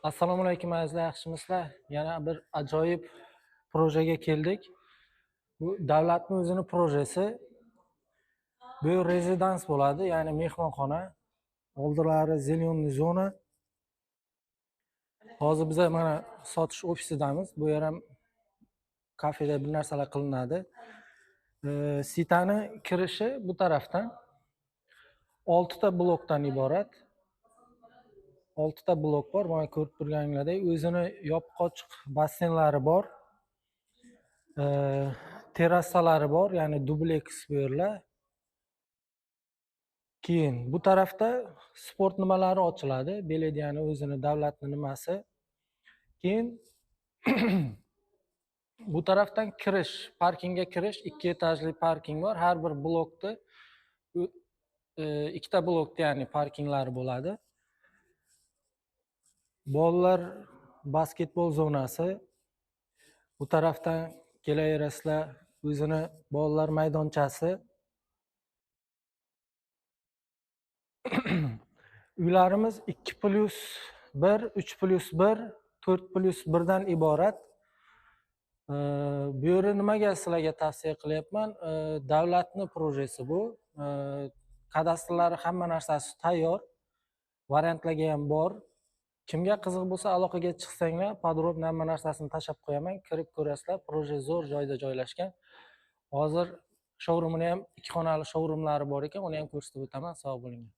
Assalomu alaykum, azizlar, yaxshimisizlar? Yana bir ajoyib projaga keldik. Bu davlatni o'zini projesi. Bu rezidans bo'ladi, ya'ni mehmonxona. Oldilari зеленый zona. Hozir biza mana sotish ofisidamiz. Bu yer ham kafeda bir narsalar qilinadi. Sitani kirishi bu tarafdan. 6 ta blokdan iborat. 6 ta blok bor. Mana ko'rib turganinglardek o'zini yopiq ochiq basseynlari bor. Terrasalari bor, ya'ni dubleks bu yerlar. Keyin bu tarafda sport nimalari ochiladi. Belediyani o'zini, davlatni nimasi. Keyin bu tarafdan kirish, parkingga kirish, 2 etajli parking bor. Har bir blokda ikkita blokda, ya'ni parkinglari bo'ladi. Bolalar basketbol zonasi. Bu tarafdan kelaverasizlar, o'zini bolalar maydonchasi. Uylarimiz 2+1, 3+1, 4+1 dan iborat. Bu yerni nimaga sizlarga tavsiya qilyapman? Davlatni projesi bu. Kadastrlari, hamma narsasi tayyor. Variantlarga ham bor. Kimga qiziq bo'lsa, aloqaga chiqsanglar, подробно hamma narsasini tashlab qo'yaman. Kirib ko'rasizlar. Proje zo'r joyda joylashgan. Hozir showroomini ham, ikki xonali showroomlari bor ekan, uni ham ko'rsatib o'taman. Sog' bo'linglar.